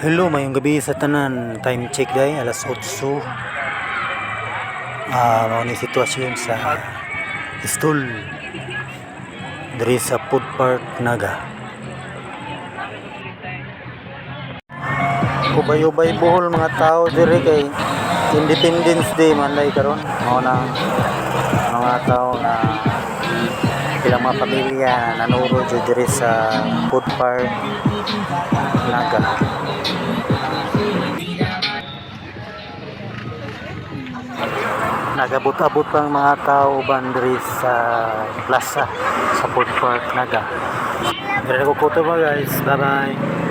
Hello, maayong gabi sa tanan. Time check day, alas 8. Mao ni sitwasyon sa stool diri sa food park Naga. Ubay-ubay buhol mga tao diri kay Independence Day man lay karon. Mao na mga tao na ilang mga pamilya nanuro jud diri sa food park Naga. Nagabot-abot ang mga tao uban diri sa plaza sa food park Naga. Diri ko kutob, guys. Bye bye.